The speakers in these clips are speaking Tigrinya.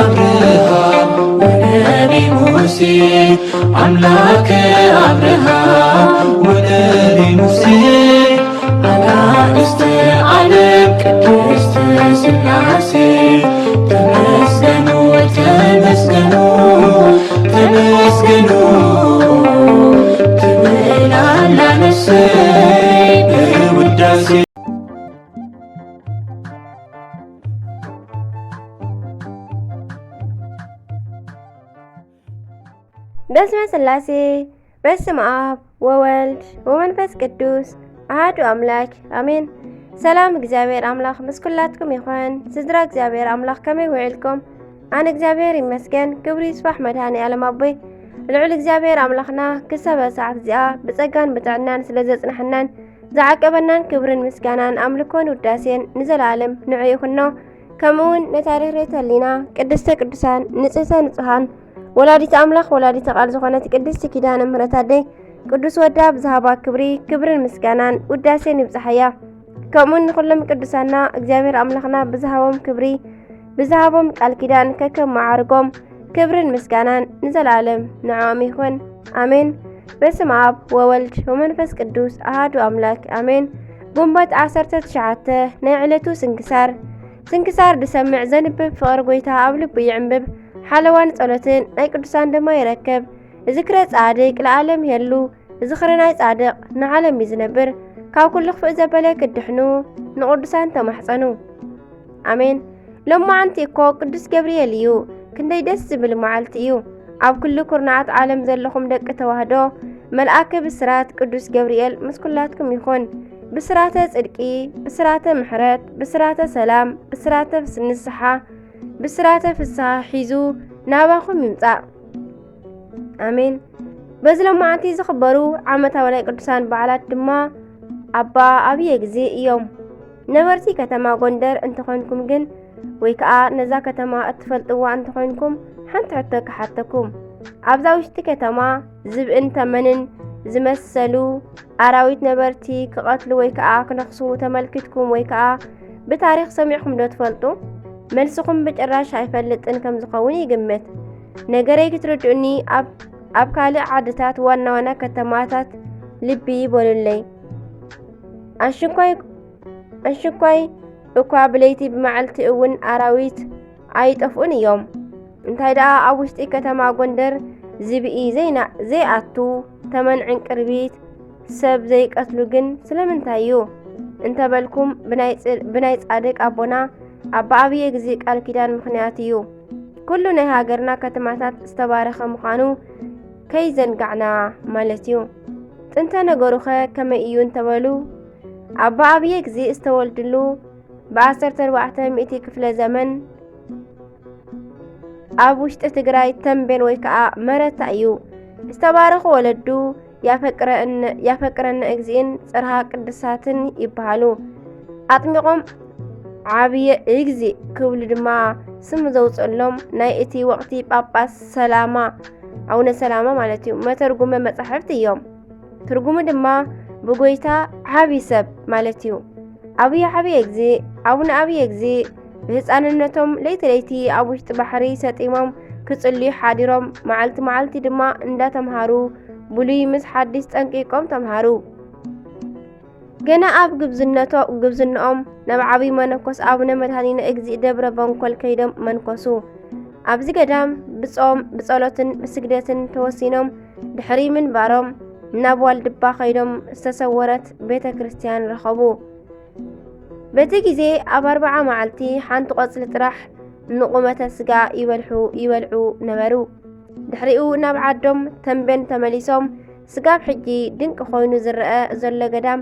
አብርሃም ወነቢ ሙሴ፣ አምላከ አብርሃም ወነቢ ሙሴ፣ አጋእዝተ ዓለም ቅድስት ሥላሴ፣ ተመስገኑ፣ ተመስገኑ፣ ተመስገኑ ትብል ኣላ ነፍሰይ በውዳሴ። በስመ ሥላሴ፣ በስመ አብ ወወልድ ወመንፈስ ቅዱስ አሐዱ አምላክ አሜን። ሰላም እግዚኣብሔር ኣምላኽ ምስ ኩላትኩም ይኹን። ስድራ እግዚኣብሔር ኣምላኽ ከመይ ውዒልኩም? ኣነ እግዚኣብሔር ይመስገን፣ ክብሪ ይስፋሕ መድኃኔ ዓለም ኣቦይ። ልዑል እግዚኣብሔር ኣምላኽና ክሳብ ሰዓት እዚኣ ብጸጋን ብጥዕናን ስለ ዘጽናሕናን ዝዓቀበናን ክብርን ምስጋናን ኣምልኮን ውዳሴን ንዘለዓለም ንዑ ይኹኖ። ከምኡ እውን ነታ ርህርህቲ ህሊና ቅድስተ ቅዱሳን ንጽህተ ንጹሃን ወላዲተ ኣምላኽ ወላዲተ ቃል ዝኾነት ቅድስቲ ኪዳነ ምሕረት ኣደይ ቅዱስ ወዳ ብዝሃባ ክብሪ ክብርን ምስጋናን ውዳሴን ይብጽሓያ። ከምኡ እውን ንኹሎም ቅዱሳና እግዚኣብሔር ኣምላኽና ብዝሃቦም ክብሪ ብዝሃቦም ቃል ኪዳን ከከም መዓርጎም ክብርን ምስጋናን ንዘለዓለም ንዕኦም ይኹን። ኣሜን። በስመ አብ ወወልድ ወመንፈስ ቅዱስ አሐዱ አምላክ አሜን። ግንቦት ዓሰርተ ትሽዓተ ናይ ዕለቱ ስንክሳር። ስንክሳር ድሰምዕ ዘንብብ ፍቕሪ ጐይታ ኣብ ልቡ ይዕንብብ። ሓለዋን ጸሎትን ናይ ቅዱሳን ድማ ይረክብ። ዝክረ ጻድቅ ለዓለም ይሄሉ። ዝኽሪ ናይ ጻድቕ ንዓለም እዩ ዝነብር። ካብ ኩሉ ክፍእ ዘበለ ክድሕኑ ንቕዱሳን ተማሕጸኑ። ኣሜን። ሎማዓንቲ እኮ ቅዱስ ገብርኤል እዩ። ክንደይ ደስ ዝብል መዓልቲ እዩ። ኣብ ኩሉ ኩርናዓት ዓለም ዘለኹም ደቂ ተዋህዶ፣ መልኣከ ብስራት ቅዱስ ገብርኤል ምስ ኩላትኩም ይኹን። ብስራተ ጽድቂ፣ ብስራተ ምሕረት፣ ብስራተ ሰላም፣ ብስራተ ንስሓ፣ ብስራተ ፍስሓ ሒዙ ናባኹም ይምጻእ። ኣሜን። በዚ ሎማዓንቲ ዝኽበሩ ዓመታዊ ናይ ቅዱሳን በዓላት ድማ ኣባ ኣብየ ግዜ እዮም። ነበርቲ ከተማ ጎንደር እንተኾንኩም ግን፣ ወይ ከኣ ነዛ ከተማ እትፈልጥዋ እንተኾይንኩም፣ ሓንቲ ሕቶ ክሓተኩም። ኣብዛ ውሽጢ ከተማ ዝብእን ተመንን ዝመሰሉ ኣራዊት ነበርቲ ክቐትሉ ወይ ከኣ ክነኽሱ ተመልኪትኩም ወይ ከኣ ብታሪኽ ሰሚዕኩም ዶ ትፈልጡ? መልስኹም ብጭራሽ ኣይፈልጥን ከም ዝኸውን ይግምት። ነገረይ ክትርድኡኒ ኣብ፣ ኣብ ካልእ ዓድታት ዋና ዋና ከተማታት ልቢ ይበሉለይ። ኣሽንኳይ፣ ኣሽንኳይ እኳ ብለይቲ ብመዓልቲ እውን ኣራዊት ኣይጠፍኡን እዮም። እንታይ ደኣ ኣብ ውሽጢ ከተማ ጎንደር ዝብኢ ዘይና-፣ ዘይኣቱ ተመን ዕንቅርቢት ሰብ ዘይቀትሉ ግን ስለምንታይ እዩ እንተበልኩም ብናይ ጽ-፣ ብናይ ጻድቅ ኣቦና ኣባ ኣብየ ግዜ ቃል ኪዳን ምኽንያት እዩ። ኩሉ ናይ ሃገርና ከተማታት ዝተባረኸ ምዃኑ ከይዘንጋዕና ማለት እዩ። ጥንተ ነገሩኸ ከመይ እዩ እንተበሉ ኣባ ኣብየ ግዜ ዝተወልድሉ ብዓሰርተ ኣርባዕተ ሚእቲ ክፍለ ዘመን ኣብ ውሽጢ ትግራይ ተምቤን ወይ ከዓ መረታ እዩ። ዝተባረኹ ወለዱ ያፈቅረነ፣ ያፈቅረነ እግዚእን ጽርሃ ቅዱሳትን ይበሃሉ። ኣጥሚቖም ዓብየ እግዚእ ክብሉ ድማ ስም ዘውፅእሎም ናይ እቲ ወቕቲ ጳጳስ ሰላማ፣ ኣቡነ ሰላማ ማለት እዩ፣ መተርጉመ መጻሕፍቲ እዮም። ትርጉሙ ድማ ብጎይታ ዓቢ ሰብ ማለት እዩ። ኣብየ ዓብየ እግዚእ፣ ኣቡነ ኣብየ እግዚእ ብህፃንነቶም ለይቲ ለይቲ ኣብ ውሽጢ ባሕሪ ሰጢሞም ክጽልዩ ሓዲሮም፣ መዓልቲ መዓልቲ ድማ እንዳተምሃሩ ብሉይ ምስ ሓዲስ ጠንቂቆም ተምሃሩ። ገና ኣብ ግብዝነቶ-፣ ግብዝንኦም ናብ ዓብይ መነኮስ ኣቡነ መድኃኒነ እግዚእ ደብረ በንኮል ከይዶም መንኮሱ። ኣብዚ ገዳም ብጾም፣ ብጸሎትን ብስግደትን ተወሲኖም ድሕሪ ምንባሮም፣ ናብ ዋልድባ ከይዶም ዝተሰወረት ቤተ ክርስቲያን ረኸቡ። በቲ ግዜ ኣብ ኣርብዓ መዓልቲ ሓንቲ ቆጽሊ ጥራሕ ንቁመተ ስጋ ይበልሑ፣ ይበልዑ ነበሩ። ድሕሪኡ ናብ ዓዶም ተንቤን ተመሊሶም፣ ስጋብ ሕጂ ድንቂ ኮይኑ ዝረአ ዘሎ ገዳም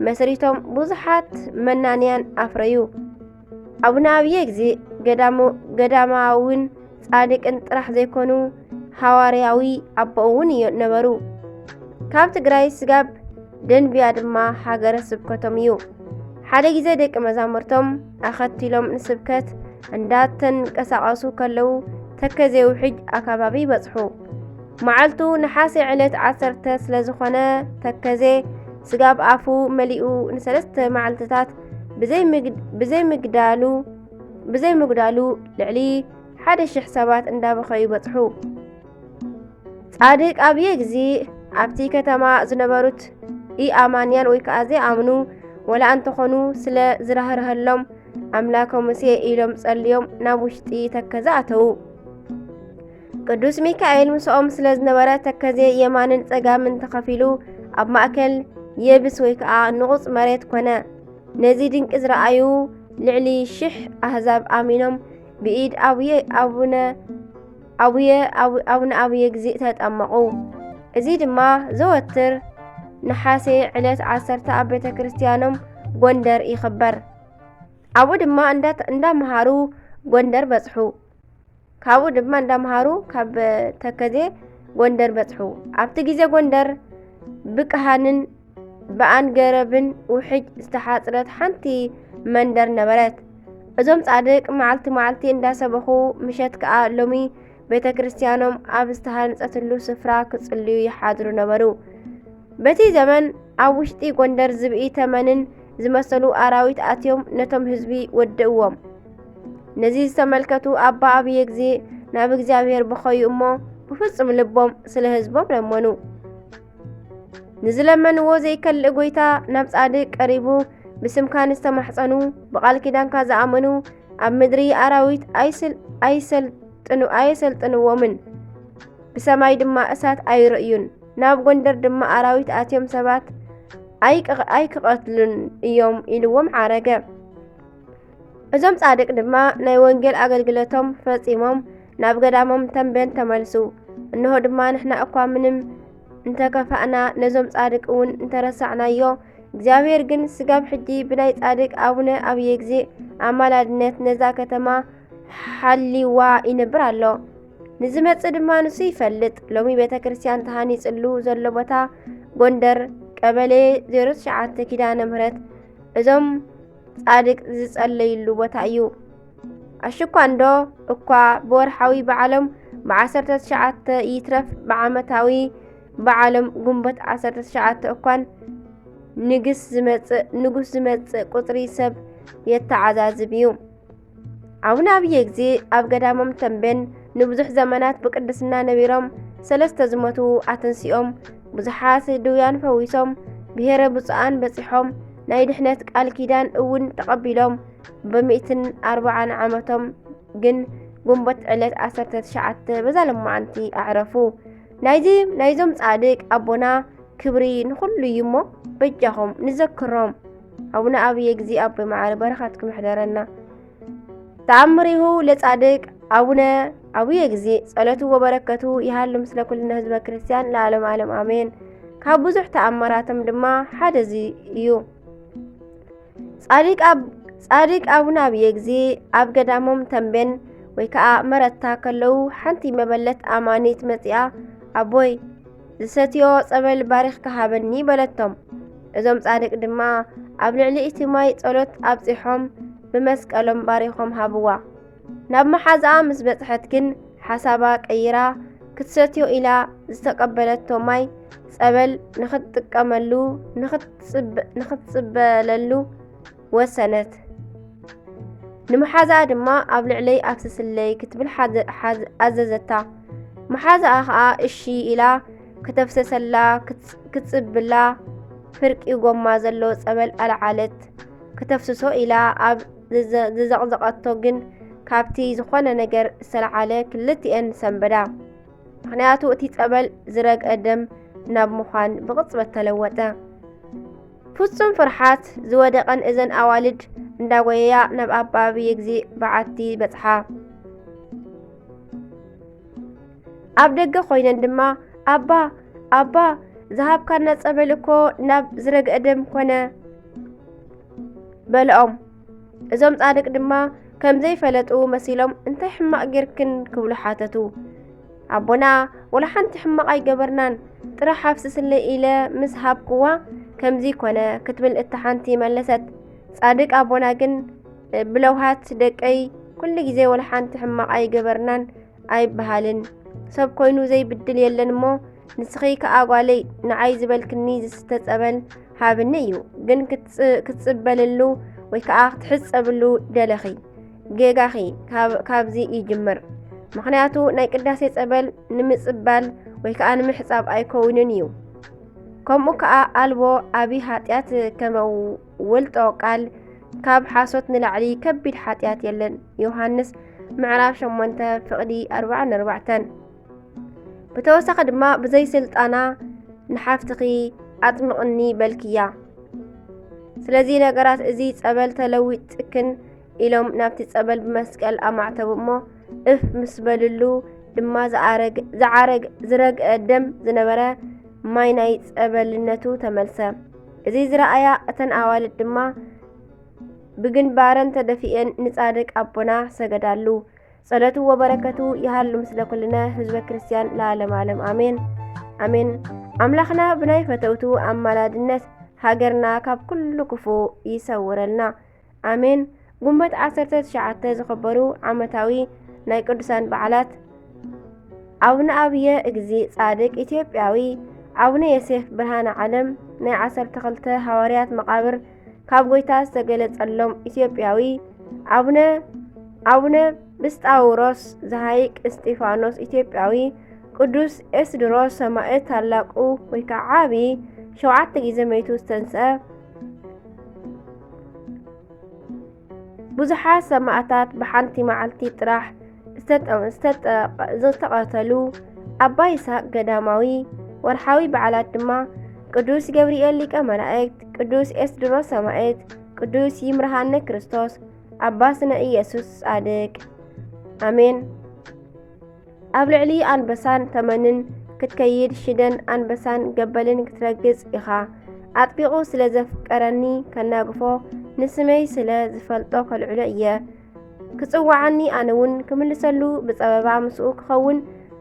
መስሪቶም ብዙሓት መናንያን ኣፍረዩ። ኣቡነ ኣብየ ግዜ ገዳሙ-፣ ገዳማውን ጻድቅን ጥራሕ ዘይኮኑ፣ ሃዋርያዊ ኣቦ እውን እዮ-፣ ነበሩ። ካብ ትግራይ ስጋብ ደንቢያ ድማ ሃገረ ስብከቶም እዩ። ሓደ ግዜ ደቂ መዛሙርቶም ኣኸቲሎም ንስብከት እንዳተንቀሳቐሱ ከለዉ፣ ተከዜ ውሕጅ ኣከባቢ በጽሑ። መዓልቱ ነሓሴ ዕለት ዓሰርተ ስለ ዝኾነ፣ ተከዜ ስጋብ ኣፉ መሊኡ ንሰለስተ መዓልትታት ብዘይምግ-፣ ብዘይምግዳሉ፣ ብዘይምጉዳሉ ልዕሊ ሓደ ሽሕ ሰባት እንዳበኸዩ በጽሑ። ጻድቅ ኣብየ ግዜ ኣብቲ ከተማ ዝነበሩት ኢኣማንያን ወይ ከኣ ዘይኣምኑ ወላ እንተኾኑ ስለ ዝራህርሀሎም ኣምላከ ሙሴ ኢሎም ጸልዮም ናብ ውሽጢ ተከዘ ኣተዉ። ቅዱስ ሚካኤል ምስኦም ስለ ዝነበረ ተከዜ የማንን ጸጋምን ተኸፊሉ ኣብ ማእከል የብስ ወይ ከኣ ንቑጽ መሬት ኮነ። ነዚ ድንቂ ዝረኣዩ ልዕሊ ሽሕ ኣህዛብ ኣሚኖም ብኢድ ኣቡየ ኣቡነ ኣቡየ ኣቡ- ኣቡነ ኣቡየ ግዜ ተጠመቑ። እዚ ድማ ዘወትር ነሓሴ ዕለት ዓሰርተ ኣብ ቤተ ክርስቲያኖም ጎንደር ይኽበር። ኣብኡ ድማ እንዳ- እንዳመሃሩ ጎንደር በጽሑ። ካብኡ ድማ እንዳመሃሩ ካብ ተከዜ ጎንደር በጽሑ። ኣብቲ ግዜ ጎንደር ብቅሃንን ብኣንገረብን ውሕጅ ዝተሓጽረት ሓንቲ መንደር ነበረት። እዞም ጻድቅ መዓልቲ መዓልቲ እንዳሰበኹ ምሸት ከኣ ሎሚ ቤተ ክርስቲያኖም ኣብ ዝተሃንጸትሉ ስፍራ ክጽልዩ ይሓድሩ ነበሩ። በቲ ዘመን ኣብ ውሽጢ ጎንደር ዝብኢ ተመንን ዝመሰሉ ኣራዊት ኣትዮም ነቶም ህዝቢ ወድእዎም። ነዚ ዝተመልከቱ ኣባ ኣብየ ግዜ ናብ እግዚኣብሔር በኸዩ እሞ ብፍጹም ልቦም ስለ ህዝቦም ለመኑ። ንዝለመንዎ ዘይከልእ ጎይታ ናብ ጻድቅ ቀሪቡ ብስምካ ንዝተማሕጸኑ ብቓል ኪዳንካ ዝኣመኑ ኣብ ምድሪ ኣራዊት ኣይስል- ኣይሰልጥኑ- ኣየሰልጥንዎምን ብሰማይ ድማ እሳት ኣይርእዩን። ናብ ጎንደር ድማ ኣራዊት ኣትዮም ሰባት ኣይቅ- ኣይክቐትሉን እዮም ኢልዎም ዓረገ። እዞም ጻድቅ ድማ ናይ ወንጌል ኣገልግሎቶም ፈጺሞም ናብ ገዳሞም ተንቤን ተመልሱ። እንሆ ድማ ንሕና እኳ ምንም እንተከፋእና ነዞም ጻድቅ እውን እንተረሳዕናዮ እግዚኣብሔር ግን ስጋብ ሕጂ ብናይ ጻድቅ ኣቡነ ኣብየ ግዜ ኣማላድነት ነዛ ከተማ ሓሊዋ ይነብር ኣሎ። ንዝመጽእ ድማ ንሱ ይፈልጥ። ሎሚ ቤተ ክርስቲያን ተሃኒጽሉ ዘሎ ቦታ ጎንደር ቀበሌ ዜሮ ትሽዓተ ኪዳነ ምህረት እዞም ጻድቅ ዝጸለይሉ ቦታ እዩ። ኣሽኳ እንዶ እኳ ብወርሓዊ በዓሎም ብዓሰርተ ትሽዓተ ይትረፍ ብዓመታዊ በዓሎም ግንቦት ዓሰርተ ትሽዓተ እኳን ንግስ ዝመጽእ ንጉስ ዝመጽእ ቁጽሪ ሰብ የተዓዛዝብ እዩ። ኣቡነ ኣብየ ግዜ ኣብ ገዳሞም ተንቤን ንብዙሕ ዘመናት ብቅድስና ነቢሮም ሰለስተ ዝሞቱ ኣተንሲኦም ብዙሓት ድውያን ፈዊሶም ብሔረ ብፁዓን በጺሖም ናይ ድሕነት ቃል ኪዳን እውን ተቐቢሎም ብሚእትን ኣርባዓን ዓመቶም ግን ግንቦት ዕለት ዓሰርተ ትሽዓተ በዛ ለማዓንቲ ኣዕረፉ። ናይዚ ናይዞም ጻድቅ ኣቦና ክብሪ ንኹሉ እዩ እሞ በጃኹም ንዘክሮም። ኣቡነ ኣብየ ግዜ ኣቦይ መዓረ በረኸትኩም ይሕደረና። ተኣምሪሁ ለጻድቅ ኣቡነ ኣብየ ግዜ ጸሎቱ ወበረከቱ ይሃሉ ምስለ ኩልነ ህዝበ ክርስቲያን ለዓለም ዓለም ኣሜን። ካብ ብዙሕ ተኣምራቶም ድማ ሓደ እዚ እዩ። ጻድቅ ኣብ- ጻድቅ ኣቡነ ኣብየ ግዜ ኣብ ገዳሞም ተንቤን ወይ ከኣ መረታ ከለዉ ሓንቲ መበለት ኣማኒት መጺኣ ኣቦይ ዝሰትዮ ጸበል ባሪኽካ ሃበኒ በለቶም። እዞም ጻድቅ ድማ ኣብ ልዕሊ እቲ ማይ ጸሎት ኣብጺሖም ብመስቀሎም ባሪኾም ሃብዋ። ናብ መሓዛኣ ምስ በጽሐት ግን ሓሳባ ቀይራ ክትሰትዮ ኢላ ዝተቀበለቶ ማይ ጸበል ንኽትጥቀመሉ ንኽትጽበ- ንኽትጽበለሉ ወሰነት። ንመሓዛኣ ድማ ኣብ ልዕለይ ኣፍስስለይ ክትብል ሓዘ- ሓዘ- ኣዘዘታ። መሓዛኣ ኸኣ እሺ ኢላ ከተፍሰሰላ ክትጽ- ክትጽብላ ፍርቂ ጎማ ዘሎ ጸበል ኣልዓለት። ክተፍስሶ ኢላ ኣብ ዝዘ- ዝዘቕዘቐቶ ግን ካብቲ ዝኾነ ነገር ዝተልዓለ ክልቲኤን ሰንበዳ። ምኽንያቱ እቲ ጸበል ዝረግአ ደም ናብ ምዃን ብቕጽበት ተለወጠ። ፍጹም ፍርሓት ዝወደቐን እዘን ኣዋልድ እንዳጎየያ ናብ ኣባ ኣብየ ግዜ በዓቲ በጽሓ። ኣብ ደገ ኮይነን ድማ ኣባ ኣባ ዝሃብካና ጸበል እኮ ናብ ዝረግአ ደም ኮነ በልኦም። እዞም ጻድቅ ድማ ከም ዘይፈለጡ መሲሎም እንታይ ሕማቕ ጌርክን ክብሉ ሓተቱ። ኣቦና ወላ ሓንቲ ሕማቕ ኣይገበርናን ጥራሕ ሃፍስስለይ ኢለ ምስ ሃብክዋ ከምዚ ኮነ ክትብል እታ ሓንቲ መለሰት። ጻድቅ ኣቦና ግን ብለውሃት ደቀይ ኩሉ ግዜ ወላ ሓንቲ ሕማቕ ኣይገበርናን ኣይበሃልን። ሰብ ኮይኑ ዘይብድል የለን እሞ ንስኺ ከኣ ጓለይ ንዓይ ዝበልክኒ ዝስተ ጸበል ሃብኒ እዩ ግን ክትጽበልሉ ወይ ከኣ ክትሕጸብሉ ደለኺ። ጌጋኺ ካብ-፣ ካብዚ ይጅምር። ምኽንያቱ ናይ ቅዳሴ ጸበል ንምጽባል ወይ ከኣ ንምሕጻብ ኣይከውንን እዩ። ከምኡ ከኣ ኣልቦ ዓቢ ሓጢኣት ከመ-፣ ውልጦ ቃል ካብ ሓሶት ንላዕሊ ከቢድ ሓጢኣት የለን። ዮሃንስ ምዕራፍ ሸሞንተ ፍቕዲ ኣርባዓን ኣርባዕተን። ብተወሳኺ ድማ ብዘይ ስልጣና ንሓፍትኺ ኣጥምቕኒ በልክያ። ስለዚ ነገራት እዚ ጸበል ተለዊጥክን ኢሎም ናብቲ ጸበል ብመስቀል ኣማዕተቡ እሞ እፍ ምስ በልሉ ድማ ዝኣረግ-፣ ዝዓረግ-፣ ዝረግአ ደም ዝነበረ ማይ ናይ ጸበልነቱ ተመልሰ። እዚ ዝረኣያ እተን ኣዋልድ ድማ ብግንባረን ተደፊኤን ንጻድቅ ኣቦና ሰገዳሉ። ጸሎቱ ወበረከቱ ይሃሉ ምስለ ኩልነ ህዝበ ክርስቲያን ለዓለም ዓለም ኣሜን። ኣሜን። ኣምላኽና ብናይ ፈተውቱ ኣማላድነት ሃገርና ካብ ኩሉ ክፉእ ይሰውረልና። ኣሜን። ግንቦት ዓሰርተ ትሽዓተ ዝኽበሩ ዓመታዊ ናይ ቅዱሳን በዓላት ኣቡነ ኣብየ እግዚእ ጻድቅ ኢትዮጵያዊ፣ ኣቡነ ዮሴፍ ብርሃነ ዓለም ናይ ዓሰርተ ክልተ ሃዋርያት መቓብር ካብ ጎይታ ዝተገለጸሎም ኢትዮጵያዊ፣ ኣቡነ፣ ኣቡነ ብስጣውሮስ ዘሃይቅ እስጢፋኖስ ኢትዮጵያዊ፣ ቅዱስ ኤስድሮስ ሰማእት ታላቁ ወይ ከዓ ዓቢ ሸውዓተ ግዜ መይቱ ዝተንስአ፣ ብዙሓት ሰማእታት ብሓንቲ መዓልቲ ጥራሕ ዝተጠ-፣ ዝተጠ-፣ ዝተቐተሉ፣ ኣባ ይስሐቅ ገዳማዊ፣ ወርሓዊ በዓላት ድማ ቅዱስ ገብርኤል ሊቀ መላእክት፣ ቅዱስ ኤስድሮስ ሰማእት፣ ቅዱስ ይምርሃነ ክርስቶስ፣ ኣባ ስነ ኢየሱስ ጻድቅ። ኣሜን። ኣብ ልዕሊ ኣንበሳን ተመንን ክትከይድ፣ ሽደን ኣንበሳን ገበልን ክትረግጽ ኢኻ። ኣጥቢቑ ስለ ዘፍቀረኒ ከናግፎ፣ ንስመይ ስለ ዝፈልጦ ከልዕሎ እየ። ክጽውዓኒ ኣነ እውን ክምልሰሉ፣ ብጸበባ ምስኡ ክኸውን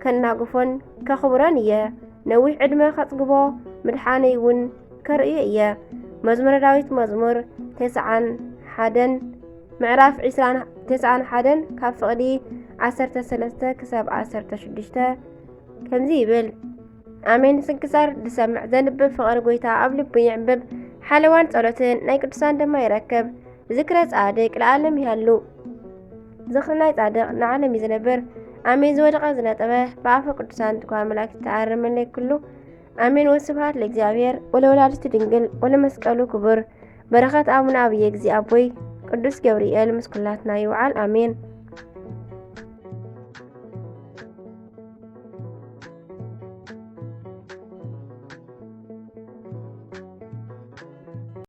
ከናግፎን ከኽብሮን እየ። ነዊሕ ዕድመ ከጽግቦ፣ ምድሓነይ እውን ከርእዮ እየ። መዝሙረ ዳዊት መዝሙር ተስዓን ሓደን ምዕራፍ ዒስራን፣ ተስዓን ሓደን ካብ ፍቕዲ ዓሰርተ ሰለስተ ክሳብ ዓሰርተ ሽዱሽተ ከምዚ ይብል። ኣሜን። ስንክሳር ዝሰምዕ ዘንብብ ፍቕሪ ጎይታ ኣብ ልቡ ይዕንብብ። ሓለዋን ጸሎትን ናይ ቅዱሳን ድማ ይረክብ። ዝክረ ጻድቅ ለዓለም ይሃሉ። ዝኽሪ ናይ ጻድቅ ንዓለም እዩ ዝነብር። ኣሜን። ዝወደቐ ዝነጠበ ብኣፈ ቅዱሳን ትጓሃ መላእክት ተኣረመለይ ኩሉ። ኣሜን። ወስብሐት ለእግዚኣብሔር ወለወላዲቱ ድንግል ወለመስቀሉ ክቡር። በረኸት ኣቡነ ኣብየ እግዚእ ኣቦይ ቅዱስ ገብርኤል ምስ ኩላትና ይውዓል። ኣሜን።